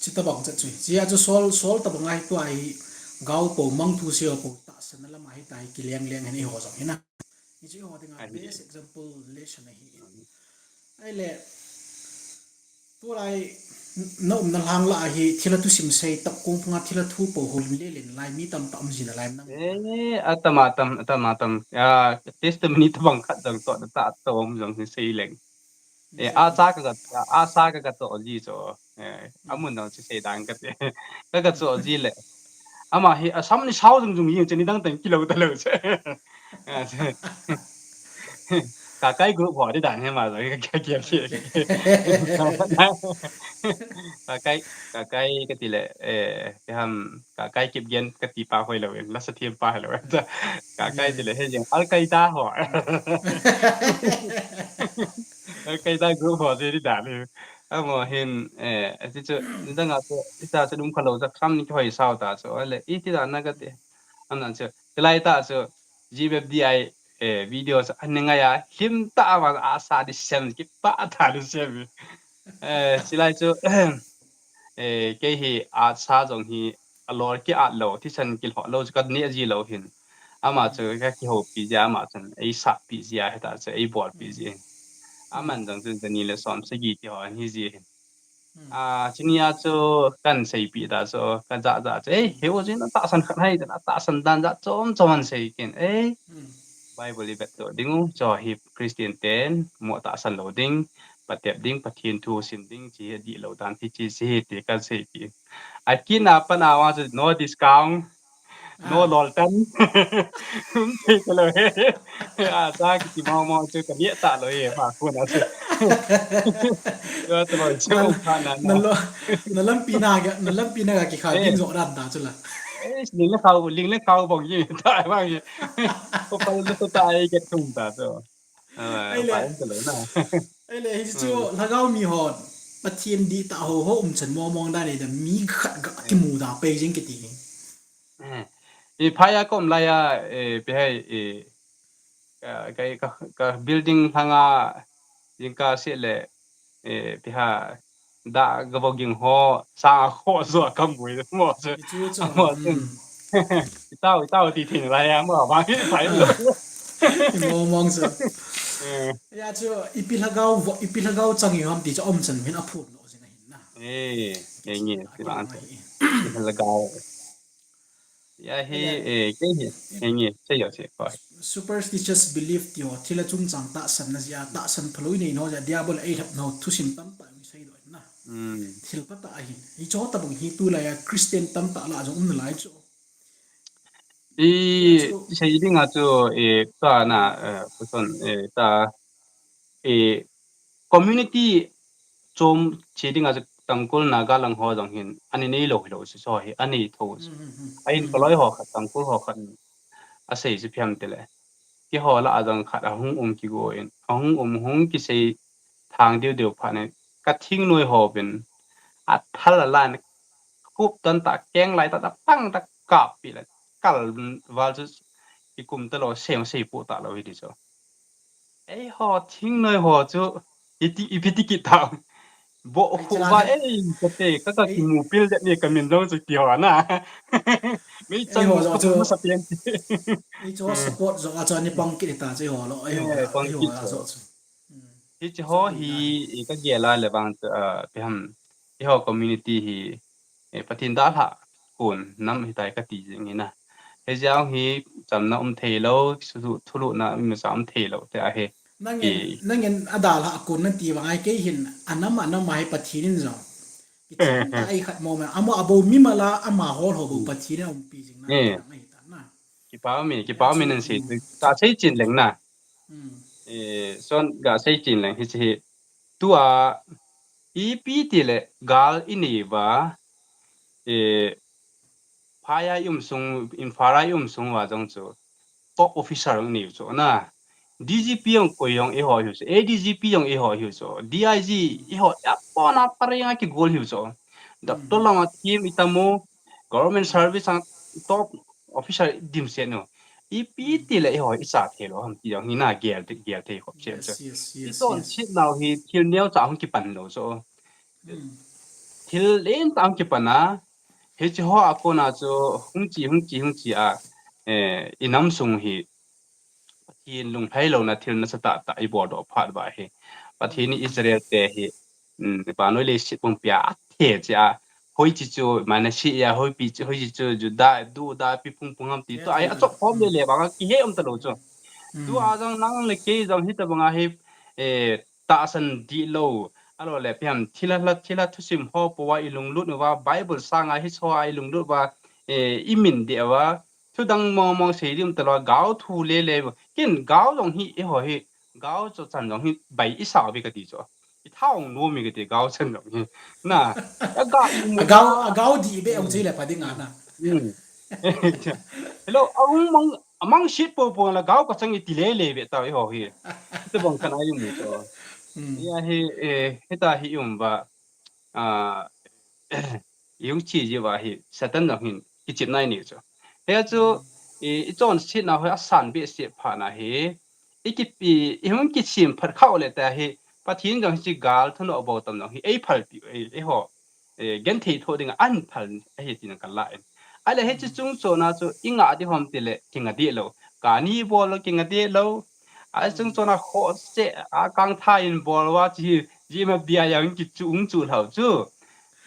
Chi tabang chu chu. Chi a chu Saul, Saul tabang a hi tua hi gao po mang thu se po tahsan na lam a hi ta hi kileng leng hen i ho jong hi na. Hichi ho dinga best example lesson ahi. Ahile, tulai na umna lang la ahi, thil a thusim sei, tapkong panga thil a thu po ho lim le len lai, mi tamtah um jin a lai nang. Eh, atam, atam, atam, atam. Ah, testimony tabang khat jong to, ta to um jong sei leng. Eh, a cha ka, a cha ka ka to ji cho. Eh, amun dang chi sei dang ka te. Ka ka cho ji le. Ama hi, a sam ni sao jung jung jing che ni dang teng kilo ta lo che. Ka kai group ho di dan he ma lo ka ka ka. Ka kai, ka kai ka ti le, eh, ke ham, ka kai kip gen ka ti pa hoi lo, la sa thiam pa hoi lo. Ka kai ti le he jeng, Al Qaeda ho. Al Qaeda group ho je di dan he. Amo hin, eh, ati chu, ni dang a chu, ita chu dum kha lo, ja kham ni hoi sao ta chu, le, iti dan na ka ti. Am nan chu, tilai ta chu, G B F D I, eh, video chu, an ngai a, him ta a, a sa di sem, ki pa ta di sem. Eh, silai chu, eh, kei hi, a sa jong hi, a lor ki at lo, thisan ki lo lo, chu ka ni a ji lo hin. Ama chu, ka ki ho pi ja, ama chun, ei sa pi ja, heta chu, ei bol pi ja. Aman jong chu, jani le som, sagi ti ho, an hi ji hin. A, chini a chu kan seipi ta chu, ka ja ja chu, ei, he u jin a tahsan khat hai, a tahsan dan ja chom chom an sei kin, ei, Bible i vet to ding u, cho hi Christian ten, mo tahsan lo ding, patep ding, Pathen thu sim ding, chi hi di lo dan, hi chi si hi ti kan seipi. A kin a pan a wa chu, no discount, no lol tan. Thei ta lo he. A, sa ki ti mau mau chu ka lia ta lo he, ma ko na chu. Yo ta lo chu pa na na. Na lo, na lampi na ga, na lampi na ga ki kha ding jo dan ta chu la. Eh, ling le khau, ling le khau bong yi ta bang yi. Ko pa lo ta ai ke thum ta chu. Ai le, ai le, hi chu, Lhagao mi hon, Pathen dihtah ho, ho um chan mong mong dan le, mi khat ga kimu da pei jing kiti hi. Eh, i phaya kom laya, eh, pe hai, eh, ka, ka, ka, ka building lhanga, jing ka se le, eh, pe ha, da ga boging ho, sa ho zo ka mui mo se. Mo se. Itau, itau ti tin la ya mo ba ni pai lo. Mo mong se. Eh. Ya chu, ipi lhagao, ipi lhagao chang i ham ti chu om chan min a phun lo jing a hin na. Eh, eh, nge, ti ba. Ipi lhagao. Ya hi, eh, ke hi, eh, nge, se yo se ko. Superstitious belief ti ho, thil a chungchang tahsan na jia, tahsan phalou i nei no jia, diabol ei lhap no, thusim tam ta mi sei do na. Thil pa ta a hin. Hi cho ta bang hi tu la ya Christian tam ta la jong um na lai cho. I, chu sei dinga chu, i, ta na, eh, kuson, eh, ta, i, community chom che dinga chu Tangkhul Naga lang ho jong hin, ani nei lou hilou chu so hi, ani tho chu. Hmm, hmm, hmm. Ahin, hmm, kaloi ho khat, Tangkhul ho khat, asei chu phiam tile. Keiho lah a jong khat ahung um kigo in, ahung um hung kisei thang deu deu phat in, ka thingnoi ho bin, athal a lan, khup tan ta, keng lai ta, ta pang ta, kap pi la, kal val chu, kikum ta lou, sei sei pu ta lou hi ti chu. Eiho, thingnoi ho chu, iti, ipi ti kit ta. Bo khu ba, ei, ka te, ka, ka kimu pil det ni ka min jong chu ti ho na. Mei chan ho jong chu, sa pian. Ei chu support jong a chu ani pang kit ta chu ho lo, ei ho, eh, pang kit chu. Hiche ho hi, i ka gel a le vang chu, ah, pi ham, eiho community hi, eh, Pathen dalhah kon nam hitai kati jing hi na. Hijeh a hi chamna um thei lou, thulhuhna imacha um thei lou te ahi. Nangin, nangin adalhah kon nati vang ahi, kei hin anam anam ahi Pathen in jong. Kicham ta ahi khat mo ma, amo abo mimal a, ama hol ho bou Pathen in aumpi jing na, ti dang ahi ta na. Kipa mi, kipa mi nan sei, ta sei chin leng na. Eh, son ga sei chin leng hiche hi. Tua, ipi tile gal i nei uva, eh, phai a i um sung, Imphal a i um sung uva jong chu, top officer jong i nei u chu na. D G P jong koi jong eiho hiu chu, A D G P jong eiho hiu chu, D I G eiho, apona pareng a kigol hiu chu. Doctor lama thim i tam u, government service a top officer dimset nu. Ipi tile eiho i cha thei lou ham ti jong hi na gel, gel thei khop chet chu. I chonset nau hi thil neocha hung kipan lou chu. Thil lencha hung kipan a, hiche ho a kona chu hung chi, hung chi, hung chi a, eh, i nam sung hi Pathen lunglhai louna thil nasatah tah i boldoh phat uva hi. Pathen in Israel te hi, um, vannoi leiset pumpi a athe che a, hoiche chu Manasseh a, hoipi chu, hoiche chu Judah, Judah pi pung pung ham ti. Tua hi achop khom lele vang a kihe um talou chu. Tua jong nang le kei jong hitobang a hi, eh, tahsan dihlou, ahilou le pi ham thilha, thilha thusim ho pou a i lunglut uva, Bible sanga hiche ho a i lunglut uva, eh, i min deh uva, thudang mong mong sei ding um talou a, gao thu lele, ken gao jong hi, eiho hi, gao chu chan jong hi, bai i sa uve kati chu. I tha ong nom uve kati, gao chan jong hi. Na, a gao, a gao dih be ong sei le pha ding a na. Hello, a ong mang, amang sit po po la gao ka chang i ti lele ve ta eiho hi. Hitobang kana i um chu. Hia hi, eh, hita hi i um uva. Ah, i hung chi ji uva hi Satan jong hin kichep nai ni chu. Hia chu, i, i chonset nau hi asan behseh phat na hi. I ki, i, i hung kisem phat khah le ta hi. Pathen jong hiche gal thunoh bou tam jong hi. Ei phalpi, ei, eiho. Eh, genthei thoh dinga ahin phal ahi tina ka lah in. Ahile hiche chung chona chu i ngah ding ham tile, kinga deh lou. Kani bol lou, kinga deh lou. Ahi chung chona khoh che, a kang tha in bol uva chi, jima bia jong kichu, hung chu lhau chu.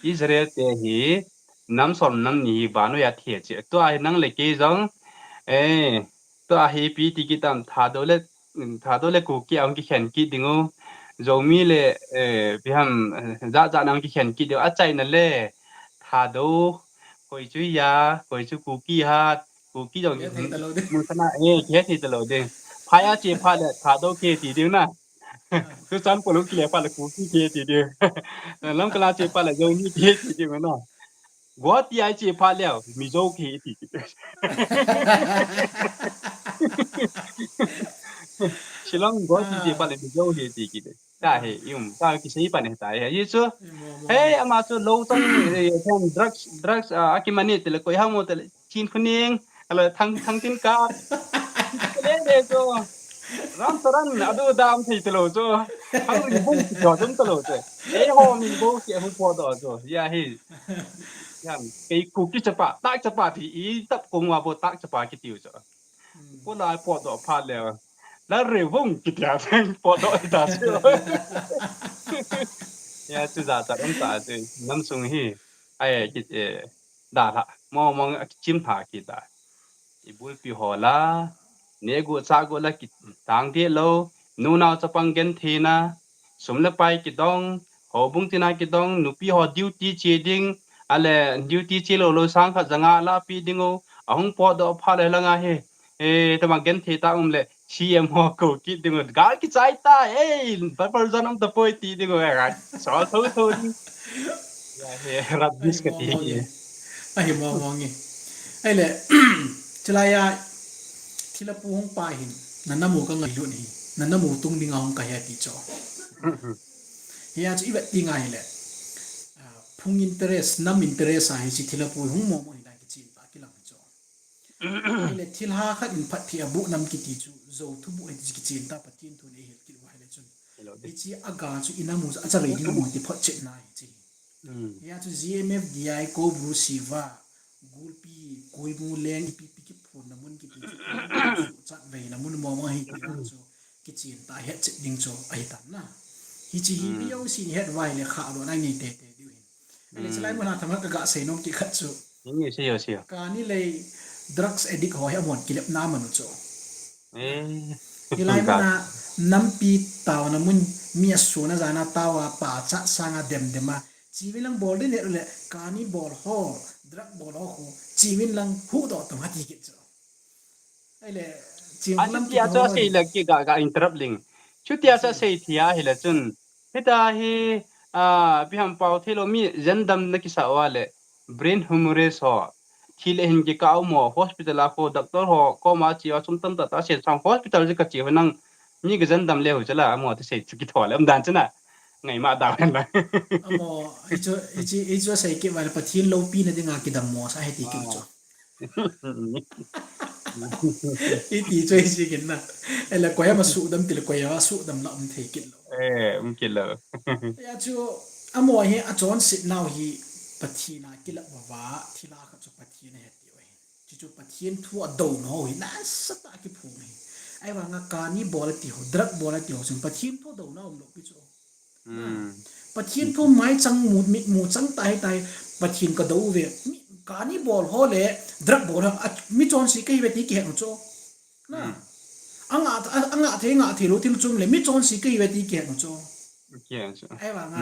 Israel te hi, nam som nam ni hi vannoi a the che. Tua hi nang le kei jong, eh, tua hi ipi ti kit tam, Thadou le, Thadou le Kuki a hung kikhen kit ding u. Zomi le, eh, pi ham, eh, jat jat na hung kikhen kit ding u. Achaina le, Thadou, koi chu ya, koi chu Kuki hat, Kuki jong kihe thei talou ding. Mun kana, eh, kihe thei talou ding. Phai a che phat le, Thadou kihe ti ding na. Churachandpur hung kile phat le, Kuki kihe ti ding. Lamka a che phat le, Zomi kihe ti ding na. Guwahati a che phat leh, Mizo kihe ti. Shillong, Guwahati che phat leh, Mizo kihe ti kit. Tahi, i um, ta kisei pan hi tahi. Hichu, hei, ama chu lou chang, eh, drugs, drugs, ah, akimani tile, koi ham tile, Chin Khuning, ala thang, thang tin ka. Lele chu. Ram taran, adu dam thei talou chu. Hang ri bung ki jo dum talou chu. Eiho min bou ki hu po do chu. Ya hi. Yan, kei Kuki chapa, tak chapa ti i tap kong wa bo tak chapa kitiu chu. Ko lai po do phat le. La re vung kitia veng po do ta chu. Ya chu ja ta um ta chu. Nam sung hi. Ai ki, eh, da la. Mo mo a kichim tha kita. I bulpi ho la, neh gu chah gu la kitang deh lou, nunao chapang gentheina, sum le pai kidong, houbung tina kidong, nupi ho duty che ding, ale duty che lou lou sang khat ja nga la pe ding u, Ahung potdoh phat le langa hi, eh, tama genthei tah um le, C M ho kou kit ding u, gal kichai ta, eh, Papa John um tapoi ti ding u, eh, gal, sol tho tho ding. Ya, he, rubbish kati. Ahi mong mong e. Ahile, chulai a, thilha pu hung pa hin, na namu ka ngailut hi, na namu tung dinga hung kahi ati chu. Hia chu i vet ding ahile, ah, phung interest, nam interest a hiche thilha pu hung mong mong hi dan kichen ta kilang hi chu. Ahile thilha khat in phatthei aboh nam kiti chu, Zo thuboh hi ti chu kichen ta Pathen thu nei hil kit uva ahile chun. Hiche a ga chu i namu chu a chavei ding u ti photchetna hiche. Hia chu G M F D I, Kobru Siva, Gulpi, Koimu Leng, ipi pi kiphonna mun kiti chu, suhchat veina mun mong mong hi ti chu, kichen ta hetchet ding chu ahi tan na. Hiche hi V O C in het uva ahile khahdoh na nei tete diu hin. Ahile chulai mun a themkhat ka ga sei nom kit khat chu. Kani lei drugs addict ho hi amahon kilepna aman u chu. Eh. Hilai mun a nampi taona mun mi asuna jana taoa pachat sanga demdem a. Chevin lang bol ding le, kani bol ho, drug bol ho khu, chevin lang huhdoh tong ati kit chu. Ahile, chevin lang chutia chu asei le ki ga, ga interrupt ling. Chutia chu asei thei ahile chun. Hita hi, ah, ipi ham pao theilou mi jendam na kisa uva le, brain hemorrhage ho. Thi le hin kikah u mo, hospital a khu, doctor ho koma che uva sum tamtah tah asei sang hospital chu kache uva nang mi ka jendam le u chu la, amaho thusei chu kitho le, umdan chu na. Ngaima da hen la. Amaho, hichu, hichu, hichu asei kit uva le Pathen loupina dinga kidammo sa hiti kit u chu. Hiti chu hiche kin na. Ahile koi ama suhdam tile koi ama suhdam na um thei kit lou. Eh, um kit lou. Hia chu, amaho hi achonset nau hi Pathen a kilep uva, thilha khat chu Pathen ahe tiu ahi. Chuchu Pathen thu adouna ho hi nasatah a kiphong ahi. Ahivanga kani bol ati ho, drug bol ati ho chun Pathen thu douna umlou pi chu. Pathen thu maichang mu, mitmu chang tahi tahi, Pathen kadou uve. Mi, kani bol ho le drug bol ho, a, michonse kahiuve ti kihet u chu. Na. Anga, a, anga thei, nga thei lou thil chom le, michonse kahiuve ti kihet u chu. Ahivanga,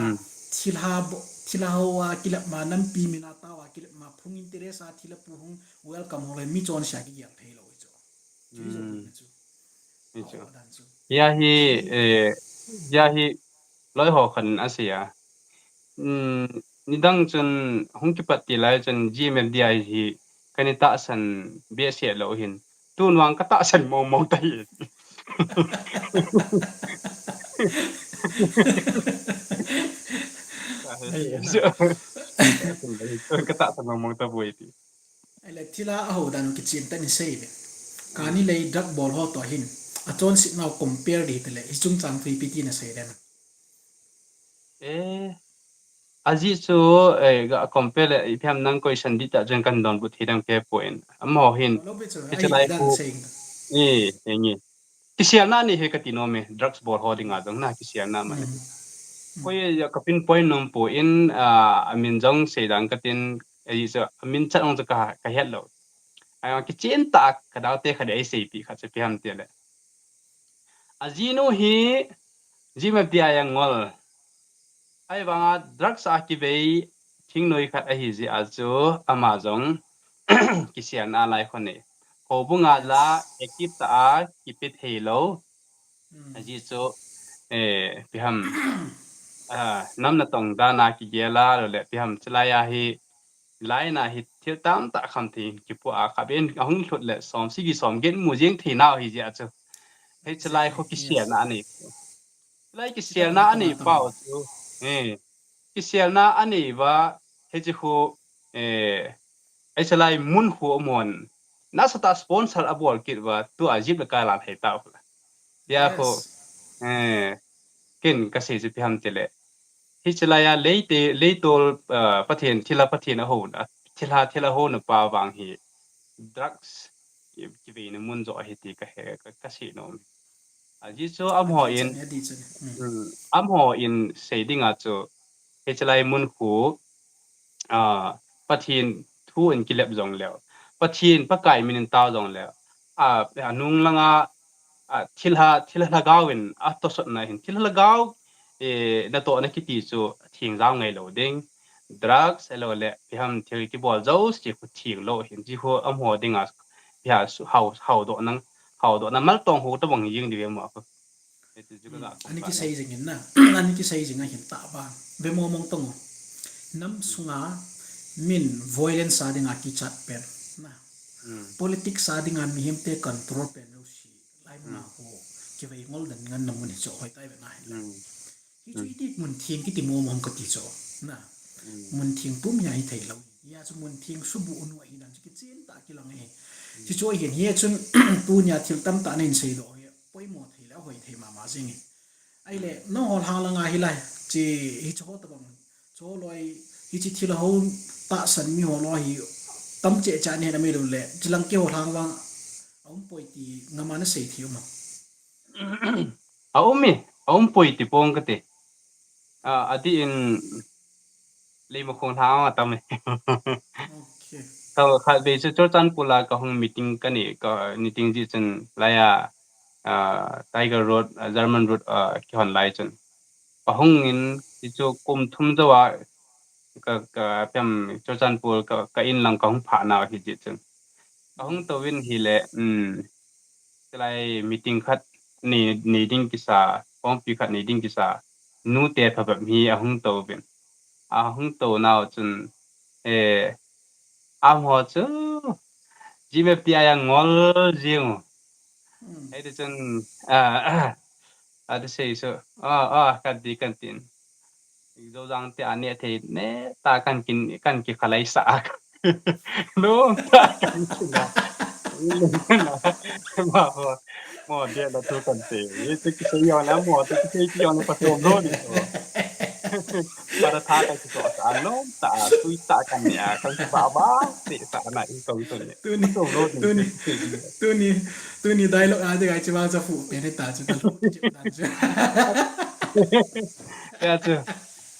thilha bo, thilha hoa kilepma, nampi mina taoa kilepma, phung interest a thilha pu hung welcome ho le, michonse a kigel thei lou chu. Chu hi chu. Hia hi, eh, hia hi, loi ho khan asei a. Nidang chun hung kipat til lai chun G M F D I hi kana tahsan behseh lou hin. Tun vang katahsan mong mong tahi. Katahsan mong mong tapoi ti. Ahile thilha ahou dan u kichen tah in sei ve. Kani lei drug bol ho toh hin. Achonset nau compare di tile, hiche chungchang thu ipi ti nasei dem? Eh, ajeh chu, eh, ga compare le, ipi ham nang question di tah chun kan donbut thei dang pe poi. Amaho hin, hiche lai khu, eh, eh, nge. Kiselna anei hi kati nom e, drugs bol ho dinga jong na kiselna aman. Koi a ka pinpoint nom poi, ah, amin jong sei dang katin, ajeh chu, amin chat jong chu ka, kahet lou. Ahivang kichen tah a kadau te khat in eiseipeh khat chu ipi ham tile. Ajinu hi, G M F D I a ngol. Ahivanga drugs a kivei thingnoi khat ahi jeh a chu ama jong kiselna lai khu anei. Houbung a la active tah a kipe thei lou. Ajeh chu, eh, ipi ham, ah, nam natong dan a kigel a, lou le ipi ham chulai a hi, line a hi thil tamtah kham thei kipu a kha ben ahung lhut le som sagi som get mu jeng thei nau hi jeh a chu. Hiche lai khu kiselna anei. Lai kiselna anei pau chu. Eh, kiselna anei uva hiche khu, eh, hiche lai mun khu amahon nasatah sponsor abol kit uva tua jeep le car la thei tau. Hia khu, eh, ken kasei chu ipi ham tile. Hiche lai a leite, leitol, ah, Pathen, thilha Pathen ahouna, thilha, thilha houna pa vang hi drugs ki, kiveina mun joh ahi ti kahe, ka, kasei nom. Ajeh chu amaho in, amaho in sei dinga chu, hiche lai mun khu, ah, Pathen thu in kilep jong leu, Pathen Pakai min in tao jong leu, ah, anung langa, ah, thilha, thilha lhagao in atosotna hin, thilha lhagao, eh, natohna kiti chu theng jao ngai lou ding. drugs, alo le, piham thil kibol jouse khu theng lou hin, chi khu amaho dinga, piham su, hao, hao doh nang, hao doh nang mal tong ho tabang jing di ve mo khu. Hichu chu ka ga, ani kisei jing in na, ani kisei jing ahin ta ba, ve mo mong tong. Nam sunga min violence a dinga kichat pen na. Hmm. Politics a dinga mihem te control pen jouse. Lai mun a ho, kivei ngol dan ngan na mun hi chu hoi tai ve na hi. Hmm. Hichu iti mun theng kiti mo mong kati chu. Na. Hmm. Mun theng pum hi ahi thei lou. Hia chu mun theng subu nu ahi dan chu kichen ta kilang e. Hmm. Hichu ahin hia chun tunia thil tamtah na hin sei doh hi. Poimo thei le hoi thei mama jing e. Ahile, nangho lhang langa hilai, chi, hichu ho tabang, chu loi, hichi thil ho tahsan mi ho loi hi, tam cheh cheh ni na mi lou le, chilang keiho lhang vang, aum poi ti, ngama na sei thei um a. Aum e, aum poi ti pong kati. A, adih in, Leimakhong lhang a tam e. Okay. Ka khatvei chu Churachandpur a kahung meeting kanei, ka meeting jeh chun laiya, ah, Tiger Road, ah, German Road, ah, kihon lai chun. Kahung in, hichu kum thum jou a, ka, ka, pem, Churachandpur ka, ka in lang kahung phah nau ahi jeh chun. Ahung tou vin hile, um, chulai meeting khat nei, nei ding kisa, khompi khat nei ding kisa, nute phabep hi ahung tou vin. Ahung tou nau chun, eh, amaho chu, jime pia ya ngol jing u. Hmm. Hiti chun, ah, ati sei su, ah, ah, kan ti, kan tin. Joujang te a neh thei neh ta kan kin, kan kikhalai sah a. Lom ta kan kin a. Lom ta kan kin a. Mo, mo, mo, dia la tu kan te. Ye tu kisei yo la mo, tu kisei ti yo la pa tu lo ni to. Para tha ka kiso sa lom ta, tui ta kan ne a, kan ba ba, te sa na in to to ne. Tuni, tuni, tuni, tuni dialogue a de gai chi ba cha fu pe ne ta chu ta lo chi ta chu. Ya chu.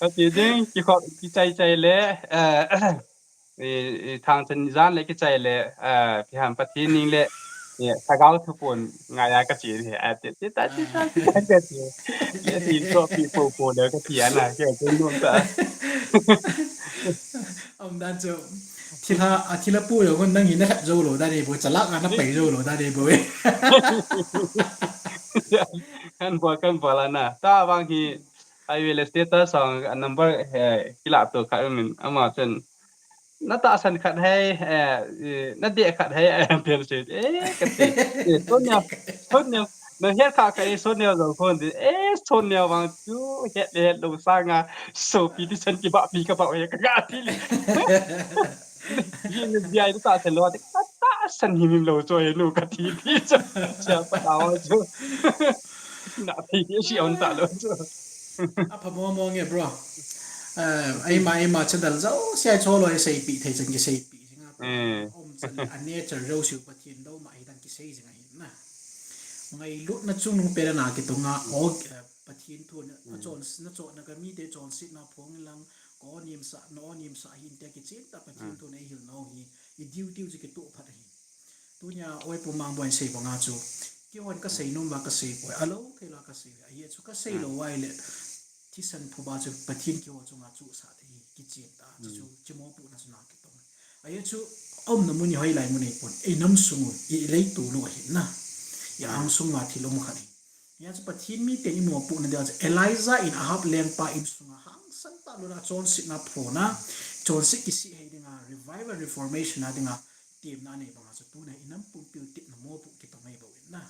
Kati ding, ki kho, kichai chai le, eh, i, i thang chen jan le kichai le, eh, piham Pathen ning le, eh, Lhagao thupon ngaiya kache hi, eh, ti, ti ta, ti ta, ti ta, ti ta. Eh, ti so pi po po le kati ana, ke chen nun ta. Aum dan chu. Thilha, a thilha pu yo ngon nang hi na khat jou lou dan e bo, chalak a na pai jou lou dan e bo e. Kan bol, kan bol ana. Tabang hi, ai ve le status song a number, eh, kila to khat min, ama chen. Na tahsan khat hai, eh, eh, na deh khat hai, eh, pen se, eh, kati. Eh, Sonia, Sonia, na het kha kha, eh, Sonia jong phone di, eh, Sonia vang chu, het le het lou sanga, sopi ti chan kibahpi kabah he, ka ga ti le. Ye ni dia ita se lo, ta, tahsan himhim lou chu, eh, nu kati ti chu. Sia pa ta wa chu. Na ti si on ta lou chu. Apha mo mo nge, bro. Eh, eima, eima channel jouse a chu loi seipi thei chan kiseipi. Jing a. Eh. Aum chan le, a nature jouse u Pathen dou ma hi dan kisei jing ahi na. Ngailutna chungnung pen a na kitonga, o, eh, Pathen thu na, na chon, na chon na ka mite chonsetna phong lang, ko nimsa, no nimsa hin te kichen ta Pathen thu na i hil nau hi, i duty u chu kitoh phat ahi. Tunia oi pu mang boi sei banga chu. Keihon ka sei nom uva ka sei poi. Alo thei la ka sei. Ahi chu ka sei lou uva ile. Thisan phuba chu Pathen keiho chunga chu sa thei kichen ta. Chu chu chimopuhna chu na kitong. Ahi chu aumna mun hi hoilai mun ahi pon. Ei nam sung u, i leitu u ahi na. I angsung uva thil um khat ahi. Hia chu Pathen miten i mopohna dia chu Elijah in Ahab lengpa insunga hangsan tah lona chonsetna phona, chonset kisih hei dinga, revival reformation a dinga, temna nei banga chu tuna i nam pumpiu tepna mopoh kitong ahi bou in na.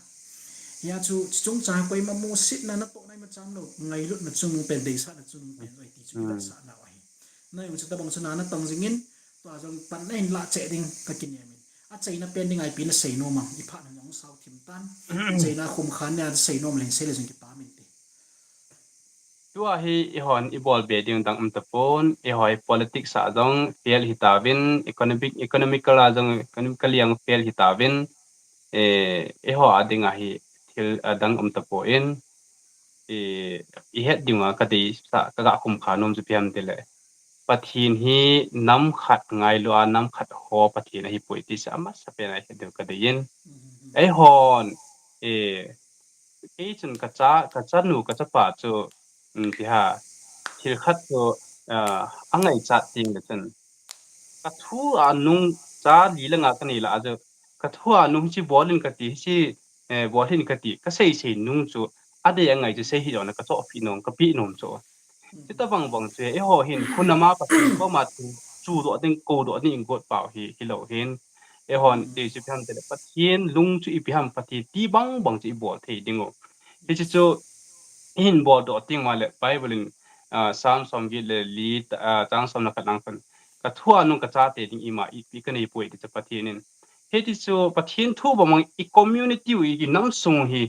Hia chu chungchang koima musetna natohna ima cham lou, ngailutna chungnung pen, deisahna chungnung pen, oi ti chu kidasah nau ahi. Na jong chu tabang chu na na tong jingin, tua jong pan na hin lah cheh ding ka kinem in. Achaina pen ding a ipi na sei nom am, i phat na jong sao thim tan. Achaina khum khan nia sei nom le hin sei le jong kipah min te. Tua hi eihon i bol be ding dang um tapon, eiho hi politics a jong fail hi tauvin, economic, economical a jong, economically jong fail hi tauvin, eh, eiho a ding a hi thil a dang um tapon, eh, i het ding a ka deisah, ka ga khum kha nom chu ipi ham ti le. Pathen hi nam khat ngailu a, nam khat ho Pathen ahi poi ti chu amasapen a i het diu ka dei in. Eihon, eh, kei chun ka cha, ka chanu, ka chapa chu, um, ti ha, thil khat chu, ah, angaichat teng le chun, ka thu a nung cha li le nga ka nei lah a chu, ka thu a nung hiche bol in ka ti, hiche, eh, bol in ka ti, ka sei sei nung chu, adei angai chu sei hi jong le ka chohpeh nom, ka peh nom chu. Chuti bang bang chu, eiho hin, khonama Pathen koma chu, chudoh ding, koudoh ding in got pau hi, hilou hin. Eihon, ti chu ipi ham tile, Pathen lung chu ipi ham, Pathen ti bang bang chu i bol thei ding u. Hiche chu, i hin bol doh teng uva le, Bible in, ah, Psalm som get le li, ah, chang som le khat lang chun, ka thu a nung ka chate ding ima ipi ka nei poi ti chu Pathen in. Hiti chu Pathen thu bang bang i community u i, i nam sung hi,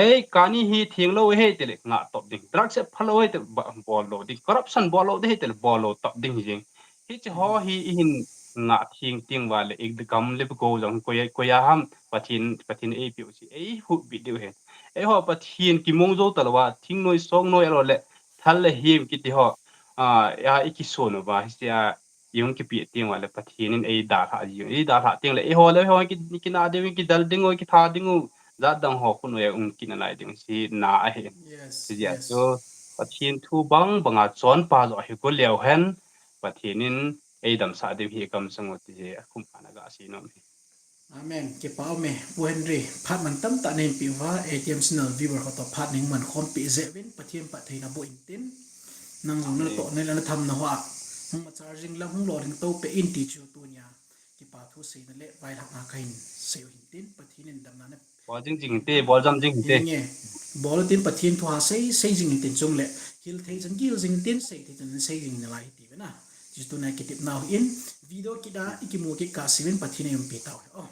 ei, kani hi theng lou hi tile ngah top ding. Drugs e phalou hi tile ba-, bol lou ding. Corruption bol lou ding hi tile bol lou top ding hi jeng. Hiche ho hi i hin ngah theng teng uva le, i gam le go jong koi, koi a ham Pathen, Pathen ei peh u chu ei huhbit diu hi. Eiho Pathen kimong jou talou a, thingnoi, songnoi alou le, thal le him kiti ho, ah, a i kison uva, hiche a, i hung kipeh teng uva le Pathen in ei dalhah ji, ei dalhah teng le eiho le eiho ki, kinah diu, kidal ding u, kitha ding u, jat dang ho khun u e um kit nalai ding u si na ahi. Yes, yes. Chu Pathen thu bang bang a chonpa joh hi go leu hen, Pathen in ei damsah diu hi gam sung u ti hi a kum ana ga sei nom hi. Amen. Kipa um e, Pu Henry, phat mantam tah nei peh uva, A T M channel viewer ho toh phat nei man khom peh jeh uvin, Pathen phattheina boh intin. Nang jong na toh nei la na tham na hoa, hung machal jing lang hung lolhing to peh in ti chu tunia kipa thu seina le vailhahna kahin sei u hintin, Pathen in damna na bol jing jing te, bol jam jing te. Nge, bol tin Pathen thu ha sei, sei jing tin chung le, hil thei chan gil jing tin, sei thei chan sei jing nalai ti ve na. Chu tunia kitepna u hin, video kit a i kimu kit kah seh uvin Pathen in ei umpi tau hen. Oh.